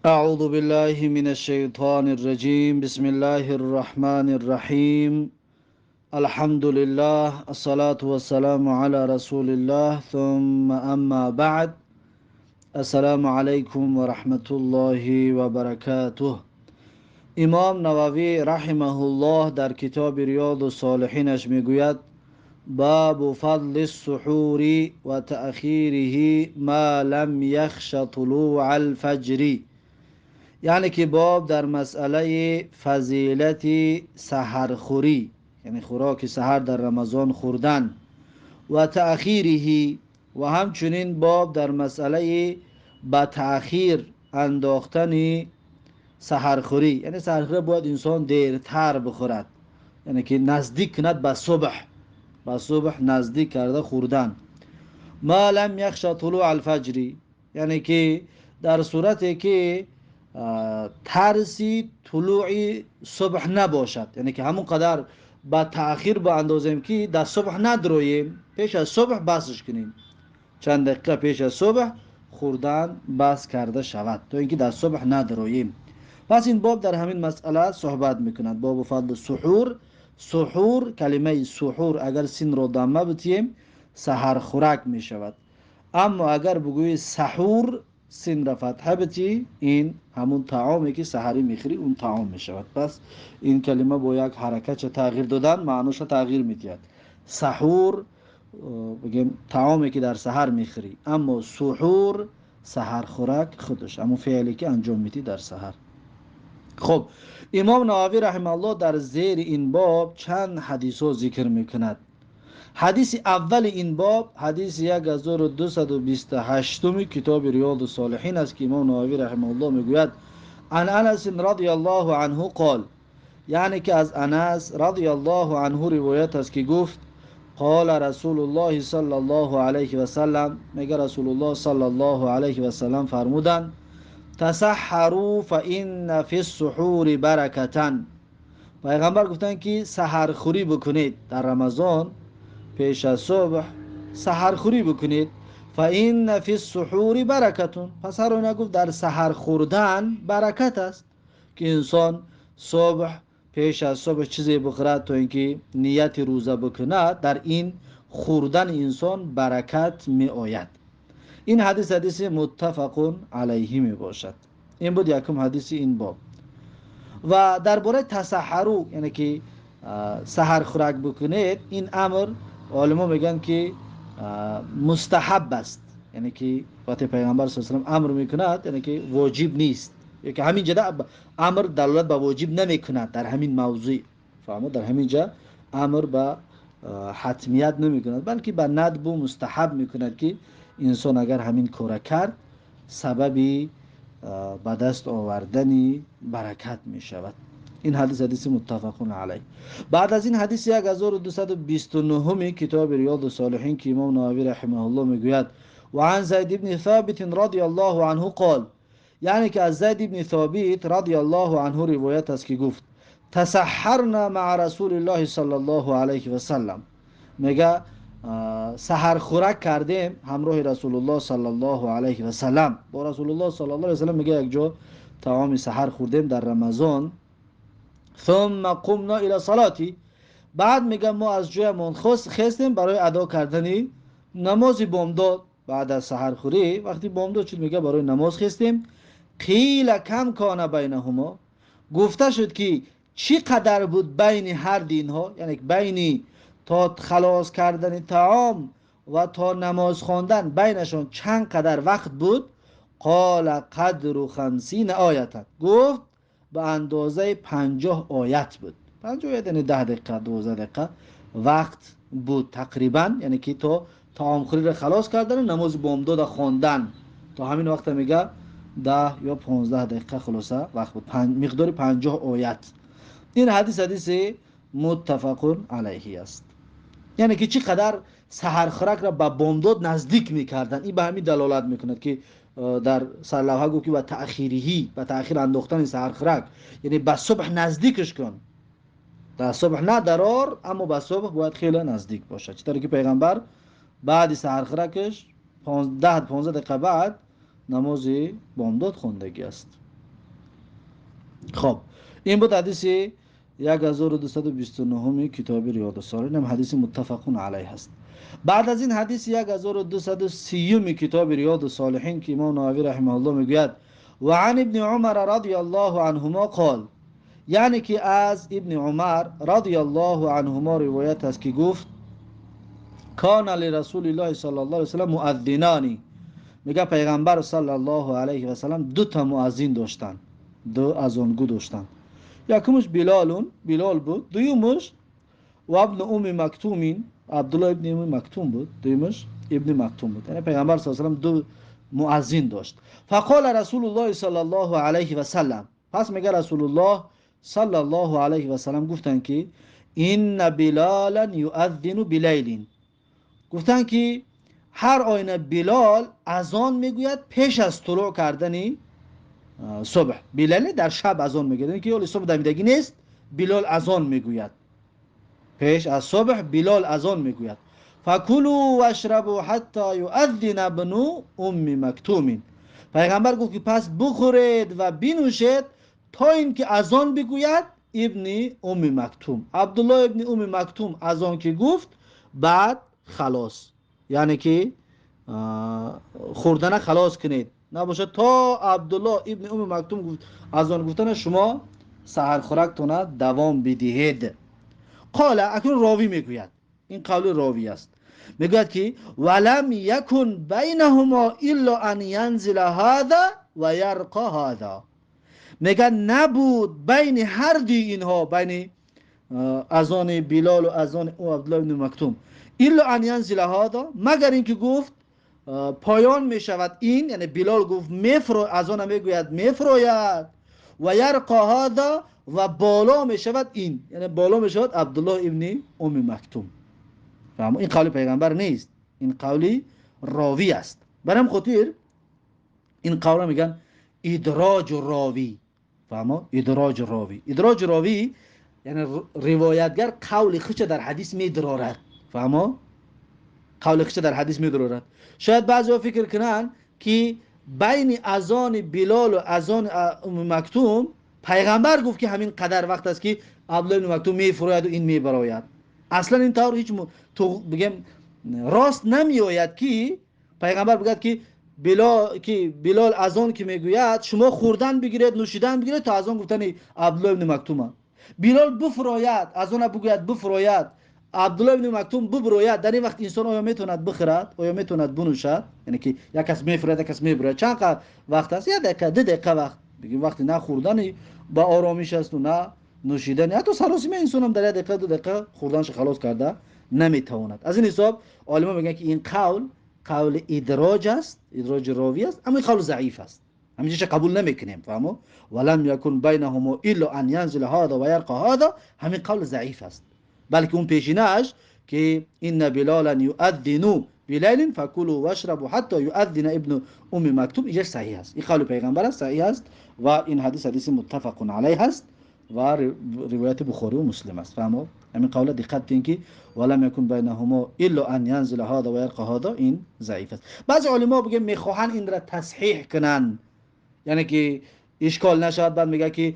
أعوذ بالله من الشيطان الرجيم. بسم الله الرحمن الرحيم. الحمد لله، الصلاة والسلام على رسول الله، ثم أما بعد. السلام عليكم ورحمة الله وبركاته. امام نووی رحمه الله در کتاب ریاض الصالحینش میگوید: باب فضل السحور و تأخیره ما لم یخش طلوع الفجر. یعنی که باب در مسئله فضیلت سحرخوری، یعنی خوراک سحر در رمضان خوردن، و تأخیره، و همچنین باب در مسئله به تأخیر انداختن سحرخوری، یعنی سحرخوری باید انسان دیرتر بخورد، یعنی که نزدیک کند به صبح، به صبح نزدیک کرده خوردن. ما لم یخش طلوع الفجر، یعنی که در صورتی که ترسی طلوع صبح نباشد، یعنی که همون قدر با تأخیر با اندازیم که در صبح ندرویم، پیش از صبح بسش کنیم، چند دقیقه پیش از صبح خوردن بس کرده شود تا اینکه در صبح ندرویم. پس این باب در همین مسئله صحبت میکند، باب فضل سحور. سحور، کلمه سحور اگر سین رو ضمه بتیم سحر خوراک میشود، اما اگر بگویی سحور سین را فتحه بتی، این همون طعامی که سحری میخوری اون طعام میشود. پس این کلمه با یک حرکت تغییر دادن معناش تغییر میدهد. سحور بگیم طعامی که در سحر میخوری، اما سحور سحر خوراک خودش همون فعلی که انجام میدی در سحر. خب امام نووی رحمه الله در زیر این باب چند حدیث رو ذکر میکند. حدیث اول این باب حدیث 1228 کتاب ریاض الصالحین است که امام نووی رحمه الله میگوید: عن انس رضی الله عنه قال، یعنی که از انس رضی الله عنه روایت است که گفت: قال رسول الله صلی الله علیه و سلم، میگه رسول الله صلی الله علیه و سلم فرمودند: تسحروا فإن فی السحور برکتا. پیغمبر گفتند که سحرخوری بکنید در رمضان، پیش از صبح سحرخوری بکنید. فإن فی السحور برکتون، پس هر اون گفت در سحر خوردن برکت است که انسان صبح پیش از صبح چیزی بخورد تا اینکه نیت روزه بکند، در این خوردن انسان برکت می آید. این حدیث حدیث متفق علیه می باشد. این بود یکم حدیث این باب. و درباره تسحرو، یعنی که سحر خوراک بکنید، این امر علما میگن که مستحب است، یعنی که وقتی پیغمبر صلی الله علیه و سلم امر میکند یعنی که واجب نیست، یعنی که همین جا امر دلالت به واجب نمیکند در همین موضوع، فهمو؟ در همین جا امر به حتمیت نمیکند، بلکه به ندب و مستحب میکند که انسان اگر همین کار کرد سبب به دست آوردن برکت میشود. این حدیث حدیث متفق علیه. بعد از این حدیث 1229 کتاب ریاض الصالحین که امام نووی رحمه الله میگوید: و عن زید بن ثابت رضی الله عنه قال، یعنی که از زید بن ثابت رضی الله عنه روایت است که گفت: تسحرنا مع رسول الله صلی الله علیه و سلم، میگه سحر خوراک کردیم همراه رسول الله صلی الله علیه و سلم. با رسول الله صلی الله علیه و سلم میگه یک جا طعام سحر خوردیم در رمضان. ثم قمنا الى صلاتی، بعد میگه ما از جایمون خواستیم برای ادا کردن نماز بامداد. بعد از سحرخوری وقتی بامداد شد میگه برای نماز خواستیم. قیل کم کان بینهما، گفته شد که چی قدر بود بین هر دینها، یعنی بین تا خلاص کردن طعام و تا نماز خواندن بینشان چند قدر وقت بود. قال قدر 50 آیتا، گفت به اندازه 50 آیت بود. 50 آیت یعنی 10 دقیقه 12 دقیقه وقت بود تقریبا، یعنی که تا طعام خوری را خلاص کردن و نماز بامداد خواندن تا همین وقت میگه 10 یا 15 دقیقه خلاصه وقت بود، مقدار 50 آیت. این حدیث حدیث متفق علیه است. یعنی که چی قدر سحر خوراک را به بامداد نزدیک میکردن. این به همین دلالت میکند که در سرلوحه گفت که به تأخیرهی، به تأخیر انداختن سحر خوراک، یعنی به صبح نزدیکش کن، در صبح نه درار، اما به صبح باید خیلی نزدیک باشد. چطور که پیغمبر بعد سحر خوراکش 10-15 دقیقه بعد نماز بامداد خوندگی است. Хоб, ин буд ҳадиси 1229 китоби Риёд Солиҳин, ҳам ҳадиси муттафақун алайҳ аст. Баъд аз ин ҳадиси 1230 китоби Риёд Солиҳин, ки имом Нававӣ раҳимаҳуллоҳ мегӯяд: ва ан ибни Умар радияллоҳу анҳумо қол, яъне ки аз ибни Умар радияллоҳу анҳумо ривоят аст, ки гуфт: кана лирасулиллоҳи саллаллоҳу алайҳи васаллам муаззинани. Мега пайғамбар саллаллоҳу алайҳи васаллам ду та муаззин доштанд, ду азонгӯ доштанд. Якумш Билолун, Билол буд, дуюмш ва ибни Умми Мактумин, Абдуллоҳ ибни Умми Мактум буд, дуюмш ибни Мактум буд. Яъне пайғамбар саллаллоҳу алайҳи васаллам ду муаззин дошт. Фақола Расулуллоҳи саллаллоҳу алайҳи васаллам, пас мега Расулуллоҳ саллаллоҳу алайҳи васаллам гуфтанд, ки инна Билолан юаззину билайлин. Гуфтанд, ки ҳар оина Билол азон мегӯяд пеш аз тулӯъ кардани субҳ. Билол дар шаб азон мегӯяд, яъне ки ҳоло субҳ дамидагӣ нест, Билол азон мегӯяд пеш аз субҳ, Билол азон мегӯяд. Факулу вашрабу ҳатто юаззина ибну Умми Мактумин. Пайғамбар гуфт, ки пас бихӯред ва бинӯшед то ин ки азон бигӯяд ибни Умми Мактум. Абдуллоҳ ибни Умми Мактум азон ки гуфт, баъд халос, яъне ки хӯрдана халос кунед, набошад то Абдуллоҳ ибни Умми Мактум азон гуфтана шумо саҳархӯрактона давом бидиҳед. Қола, акнун ровӣ мегӯяд, ин қавли ровӣ аст, мегӯяд, ки валам якун байнаҳумо илло ан янзила ҳаза ва ярқа ҳаза. Мегӯяд, набуд байни ҳар дуи инҳо, байни азони Билолу азони ӯ Абдуллоҳ ибни Мактум, илло ан янзила ҳаза, магар ин ки гуфт поён мешавад ин, яъне Билол гуфт азона мегӯяд, мефурояд, ва ярқа ҳаза, ва боло мешавад ин, яъне боло мешавад Абдуллоҳ ибни Умми Мактум. Фаҳмо? Ин қавли пайғамбар нест, ин қавли ровӣ аст. Бар ҳам хотир ин қавлро мегӯянд идроҷу ровӣ. Фаҳмо? Идроҷу ровӣ. Идроҷу ровӣ яъне ривоятгар қавли худша дар ҳадис медирорад. Фаҳмо? Қавли худша дар ҳадис медирорад. Шояд баъзеҳо фикр кунанд, ки байни азони Билолу азони Умми Мактум пайғамбар гуфт, ки ҳамин қадар вақт аст, ки Абдуллоҳ ибни Мактум мефурояду ин мебарояд. Аслан ин тавр ҳеҷ бигем рост намеояд, ки пайғамбар бигӯяд, ки Билол азон ки мегӯяд, шумо хӯрдан бигиред, нӯшидан бигиред то азон гуфтани Абдуллоҳ ибни Мактума. Билол буфурояд, азона бигӯяд, буфурояд, Абдуллоҳ ибни Мактум бубурояд, дар ин вақт инсон оё метавонад бихӯрад, оё метавонад бинӯшад? Яъне ки як кас мефурояд, як кас мебурояд, чанд вақт аст? Як дақиқа, ду дақиқа вақт. Бигем вақти на хӯрдани ба оромиш асту на нӯшидани, ҳатто саросима инсонам дар як дақиқа, ду дақиқа хӯрданашо халос карда наметавонад. Аз ин ҳисоб олимо мегӯянд, ки ин қавл қавли идроҷ аст, идроҷи ровӣ аст, аммо ин қавл заиф аст, ҳаминҷоша қабул намекунем. Фаҳмо? Валам якун байнаҳумо илло ан янзила ҳада ва ярқа ҳада, ҳамин қавл заиф аст, балки он пешинааш, ки инна билолан юаддину билайлин факулу вашрабу ҳатто юаддина ибну Умми Мактум, инҷаш саҳиҳ аст. Ин қавли пайғамбар аст, саҳиҳ аст ва ин ҳадис ҳадиси муттафақун алайҳ аст ва ривояти Бухорию Муслим аст. Фаҳмо? Ҳамин қавла диққат кунед, ки валам якун байнаҳумо илло ан янзила ҳада ва ярқа ҳада, ин заиф аст. Баъзе олимо бигем мехоҳанд инра тасҳиҳ кунанд, яъне ки ишкол нашавад, баъд мегӯяд, ки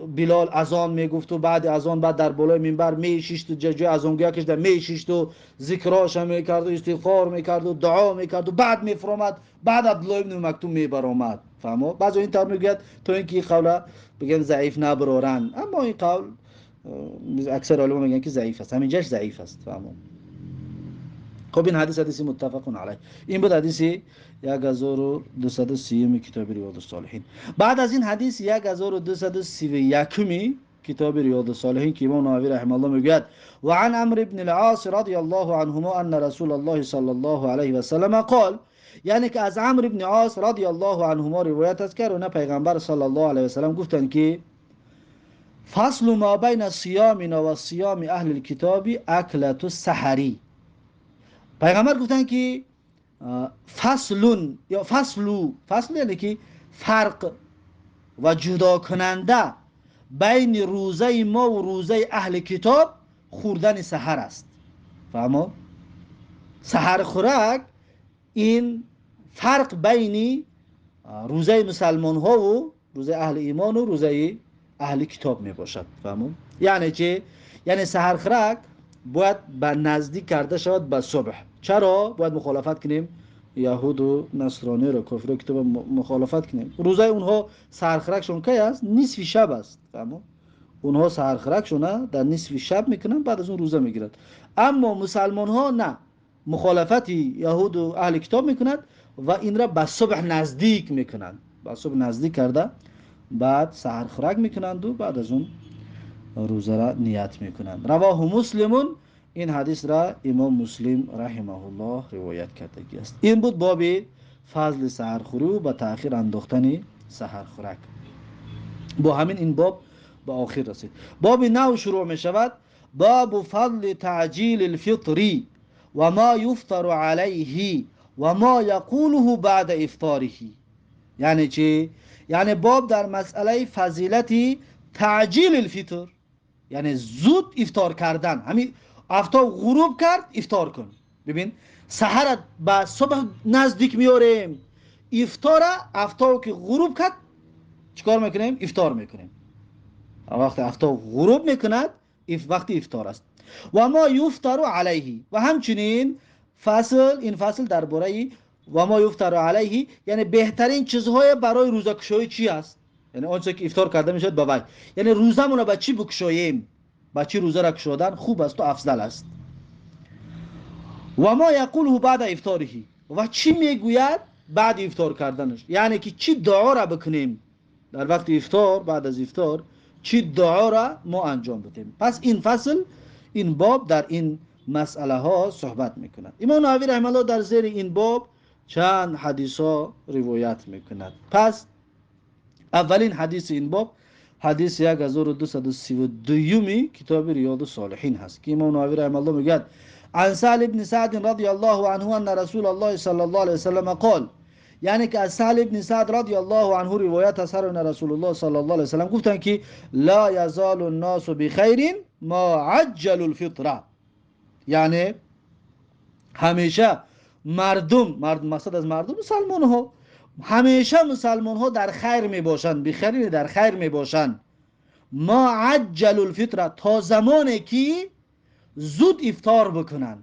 Билол азон мегуфту баъди азон баъд дар болои минбар мешишту, ҷои азонгӯякаш да мешишту, зикроша мекарду, истиғфор мекарду, дуо мекарду, баъд мефуромад, баъд Абдуллоҳ ибни Мактум мебаромад. Фаҳмо? Баъзе ин тавр мегӯяд, то ин ки ин қавла бигем заиф набароранд, аммо ин қавл аксар олимо мегӯянд, ки заиф аст, ҳаминҷаш заиф аст. Фаҳмо? Хоб, ин ҳадис ҳадиси муттафақун алайҳ. Ин буд ҳадиси 1230 китоби Риёду Солиҳин. Баъд аз ин ҳадис 1231 китоби Риёду Солиҳин, ки имом Нававӣ раҳимаҳуллоҳ мегӯяд: ва ан Амр ибни Алъос радияллоҳу анҳумо анна Расулаллоҳи саллаллоҳу алайҳи васаллама қол, яъне ки аз Амр ибни Ос радияллоҳу анҳумо ривоят аст, ки она пайғамбар саллаллоҳу алайҳи васаллам гуфтанд, ки фаслу ма байна сиёмина ва сиёми аҳли лкитоби аклату саҳарӣ. Пайғамбар гуфтанд, ки фаслун ё фаслу, фасл яъне ки фарқ ва ҷудокунанда байни рӯзаи мо ва рӯзаи аҳли китоб хӯрдани саҳар аст. Фаҳмо? Саҳархӯрак ин фарқ байни рӯзаи мусалмонҳову рӯзаи аҳли имону рӯзаи اهل کتاب می باشد. فهمون؟ یعنی چی؟ یعنی سحرخرک باید به نزدیک کرده شود به صبح. چرا باید مخالفت کنیم؟ یهود و نصرانی رو، کافر کتاب مخالفت کنیم. روزای اونها سحرخرکشون کی است؟ نصف شب است. فهمون؟ اونها سحرخرکشون در نصف شب میکنن، بعد از اون روزه میگیرند. اما مسلمان ها نه، مخالفت یهود و اهل کتاب میکنند و این را به صبح نزدیک میکنند. به صبح نزدیک کرده بعد سحرخرک میکنند و بعد از اون روزه را نیت میکنند. رواه مسلمون، این حدیث را امام مسلم رحمه الله روایت کردگی است. این بود باب فضل سحرخوری و به تأخیر انداختن سحرخورک. با همین این باب به آخر رسید. باب نو شروع می شود، باب فضل تعجیل الفطر و ما یفطر علیه و ما یقوله بعد افطاره. یعنی چی؟ یعنی باب در مسئله فضیلت تعجیل الفطر، یعنی زود افطار کردن. همین آفتاب غروب کرد افطار کن. ببین سحر به صبح نزدیک میاریم، افطار آفتاب که غروب کرد چیکار میکنیم؟ افطار میکنیم. وقتی آفتاب غروب میکند وقتی افطار است. و ما یفطر علیه، و همچنین فصل، این فصل درباره و ما یفطر علیه، یعنی بهترین چیزهای برای روزه کشایی چی است؟ یعنی آنچه که افطار کرده میشد به وی، یعنی روزمون رو به چی بکشاییم؟ با چی روزه را کشادن خوب است و افضل است. و ما یقوله بعد افطاره، و چی میگوید بعد افطار کردنش، یعنی که چی دعا را بکنیم در وقت افطار، بعد از افطار چی دعا را ما انجام بدیم. پس این فصل، این باب در این مسئله ها صحبت میکند. امام نووی رحمه الله در زیر این باب چند حدیث ها روایت میکند. پس اولین حدیث این باب حدیث 1232 کتاب ریاض الصالحین هست که امام نووی رحمه الله میگه عن سهل بن سعد رضی الله عنه ان رسول الله صلی الله علیه وسلم قال، یعنی که از سهل بن سعد رضی الله عنه روایت است ان رسول الله صلی الله علیه وسلم گفتند که لا یزال الناس بخیر ما عجلوا الفطره، یعنی همیشه مردم، مقصد از مردم مسلمان ها، همیشه مسلمان ها در خیر می باشند، بخیر در خیر می باشند، ما عجلوا الفطره، تا زمانی که زود افطار بکنن،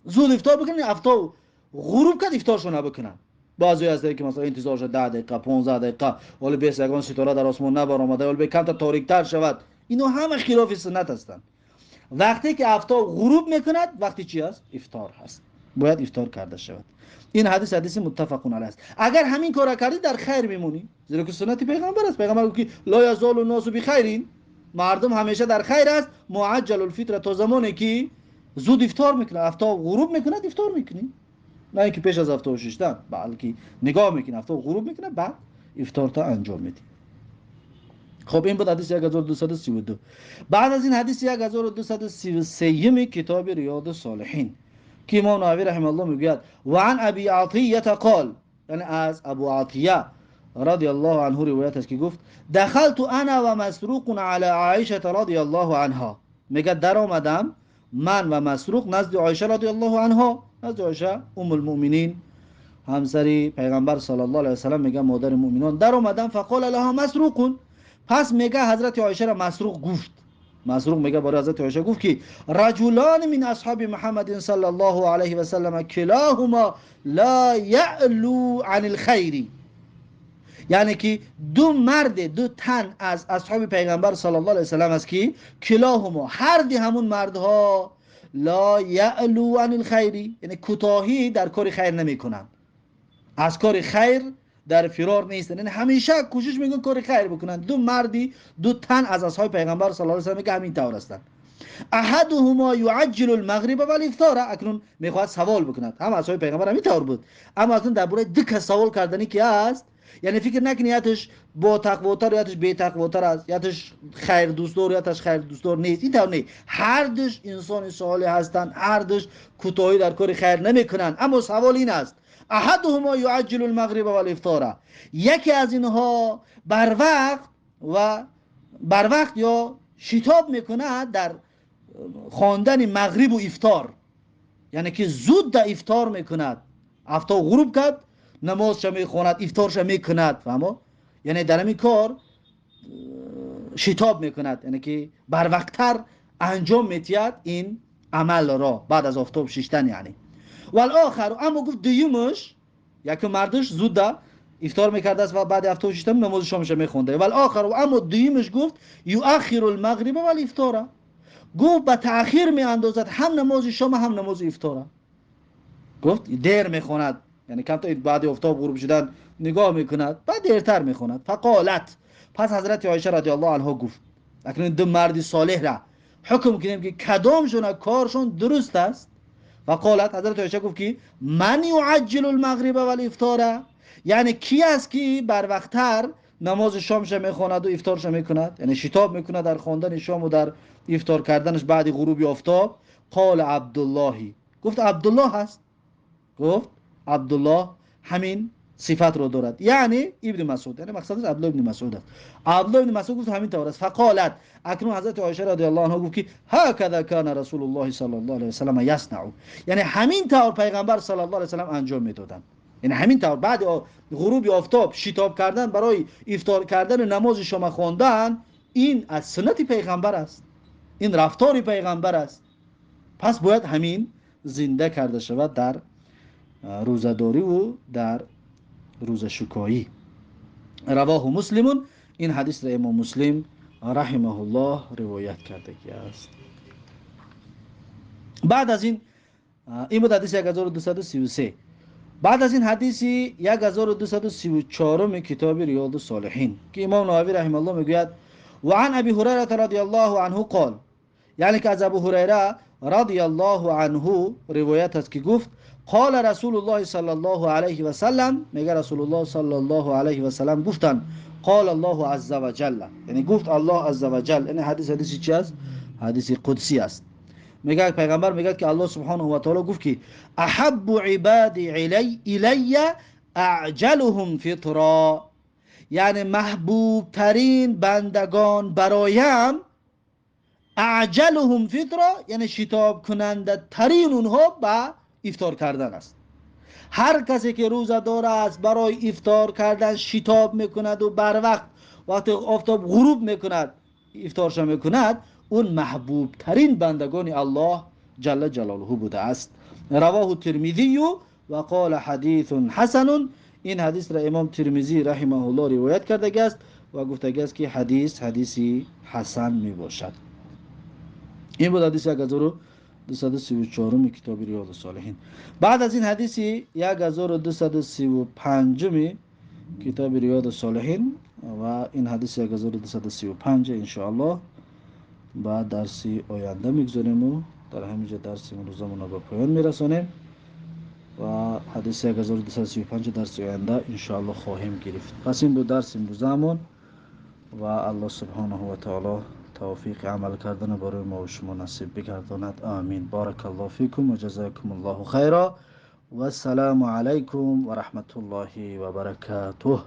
زود افطار بکنن، افطار غروب کرد افطارشون بکنن. بعضی از که مثلا انتظار شد 10 دقیقه 15 دقیقه ولی به یگان ستاره در آسمان نبرآمده ولی به کمتر تاریکتر شود، اینو همه خلاف سنت هستند. وقتی که آفتاب غروب میکند وقتی چی است؟ افطار هست، باید افطار کرده شود. این حدیث حدیث متفق علیه است. اگر همین کارا کردی در خیر میمونی، زیرا که سنت پیغمبر است. پیغمبر گفت که لا یزال الناس بخیر، مردم همیشه در خیر است، معجل الفطر، تا زمانی که زود افطار میکنه، آفتاب غروب میکند افطار میکنی، نه اینکه پیش از آفتاب ششتن، بلکه نگاه میکنه آفتاب غروب میکنه بعد افطار تا انجام میدی. خب این بود حدیث 1232. بعد از این حدیث 1233 کتاب ریاض الصالحین که امام نووی رحمه الله میگوید و عن ابی عطیه قال، یعنی از ابو عطیه رضی الله عنه روایت است که گفت دخلت انا و مسروق علی عایشه رضی الله عنها، میگه در آمدم من و مسروق نزد عایشه رضی الله عنها، نزد عایشه ام المؤمنین همسری پیغمبر صلی الله علیه و سلم، میگه مادر مؤمنان، در آمدم فقال لها مسروق، پس میگه حضرت عایشه را مسروق گفت، مسروق میگه برای حضرت عایشه گفت که رجلان من اصحاب محمد صلی الله علیه و سلم کلاهما لا یعلو عن الخیر، یعنی که دو مرد، دو تن از اصحاب پیغمبر صلی الله علیه و سلم است که کلاهما، هر دی همون مردها، لا یعلو عن الخیر، یعنی کوتاهی در کار خیر نمیکنند، از کار خیر در فرار نیستن، یعنی همیشه کوشش میکنن کار خیر بکنن. دو مردی، دو تن از اصحاب پیغمبر صلی الله علیه و سلم که همین طور هستند. احدهما یعجل المغرب والافطار، اکنون میخواد سوال بکند، هم اصحاب پیغمبر همین طور بود، اما اکنون درباره دو کس سوال کردنی که است، یعنی فکر نکنی یاتش با تقواتر یاتش بی تقواتر است، یاتش خیر دوستدار یاتش خیر دوستدار نیست، این طور نیست. هر دوش انسان صالح هستند، هر دوش کوتاهی در کار خیر نمیکنند. اما سوال این است احدهما یعجل المغرب والافطار، یکی از اینها بر وقت و بر وقت یا شتاب میکند در خواندن مغرب و افطار، یعنی که زود در افطار میکند، آفتاب غروب کرد نمازش میخواند، افطارش میکند، فهمو؟ یعنی در این کار шитоб мекунад, яъне ки барвақттар анҷом метиҳад ин амалро баъд аз офтоб шиштан. Яъне والآخر, аммо гуфт, дуюмаш, якум мардаш зуда ифтор мекардааст ва баъди офтоб шиштан намози шомаша мехонда. والآخر, аммо дуюмаш, гуфт, يؤخر المغرب والإفطار, гуфт, ба таъхир меандозад ҳам намози шома, ҳам намози ифтора. Гуфт, дер мехонад, яъне камтар баъди офтоб ғуруб шудан нигоҳ мекунад, баъд дертар мехонад. فقالت, пас ҳазрати Оиша رضي الله عنها гуфт: акнун ду марди солеҳра ҳукм кунем, ки кадомшона коршон дуруст аст. فقالت, ҳазрати Оиша гуфт, ки من يعجل المغرب والإفطار, яъне ки аст, ки барвақттар намози шомша мехонаду ифторша мекунад, яъне шитоб мекунад дар хондани шому дар ифтор карданаш баъди ғуруби офтоб? قال عبد الله, гуфт, Абдуллоҳ аст. Гуфт, Абдуллоҳ ҳамин сифатро дорад, яъне Ибни Масуд, яъне мақсадаш Абдулло ибни Масуд аст. Абдулло ибни Масуд, гуфт, ҳамин тавр аст. فقالت, акнун ҳазрати Оиша رضي الله عنها гуфт, ки هكذا كان رسول الله صلى الله عليه وسلم يصنع, яъне ҳамин тавр пайғамбар صلى الله عليه وسلم анҷом медоданд. Яъне ҳамин тавр баъди ғуруби офтоб шитоб кардан барои ифтор кардану намози шома хондан, ин аз суннати пайғамбар аст, ин рафтори пайғамбар аст. Пас бояд ҳамин зинда карда шавад дар рӯзадориву дар рӯзашукоӣ. رواه مسلم, ин ҳадисро имом Муслим رحمه الله ривоят кардагӣ аст. Баъд аз ин, ин буд ҳадиси 1233. Баъд аз ин ҳадиси 1234 китоби Риёду Солиҳин, ки имом Нававӣ رحمه الله мегӯяд: وعن أبي هريرة رضي الله عنه قال, яъне ки аз Абу Ҳурайра رضي الله عنه ривоят аст, ки гуфт: قال رسول الله صلى الله عليه وسلم, мега, Расулуллоҳ صلى الله عليه وسلم гуфтанд: قال الله عز وجل, яъне гуфт Аллоҳ عز وجل. Яъне ҳадис ҳадиси чи аст? Ҳадиси қудсӣ аст. Мега, пайғамбар мегӯяд, ки Аллоҳ سبحانه وتعالى гуфт, ки أحب عبادي إلي أعجلهم فطرا, яъне маҳбубтарин бандагон бароям أعجلهم فطرا, яъне шитобкунандатарин онҳо ба ифтор кардан аст. Ҳар касе ки рӯзадор аст, барои ифтор кардан шитоб мекунаду барвақт, вақте офтоб ғуруб мекунад, ифторша мекунад, он маҳбубтарин бандагони Аллоҳ جل جلاله будааст. رواه الترمذي وقال حديث حسن. Ин ҳадисро имом Тирмизӣ رحمه الله ривоят кардагӣ аст ва гуфтагӣ аст, ки ҳадис ҳадиси ҳасан мебошад. Ин буд ҳадиси 1234 китоби Риёду Солиҳин. Баъд аз ин ҳадиси 1235 китоби Риёду Солиҳин, ва ин ҳадиси 1235 иншоаллоҳ ба дарси оянда мегузорему дар ҳамин ҷо дарси имрӯзамонро ба поён мерасонем ва ҳадиси 1235 дарси оянда иншоаллоҳ хоҳем гирифт. Пас ин буд дарси имрӯзаамон ва Аллоҳ سبحانه وتعالى тавфиқи амал кардана барои мо шумо насиб бигардонад. Амин. بارك الله فيكم وجزاكم الله خيرا والسلام عليكم ورحمة الله وبركاته.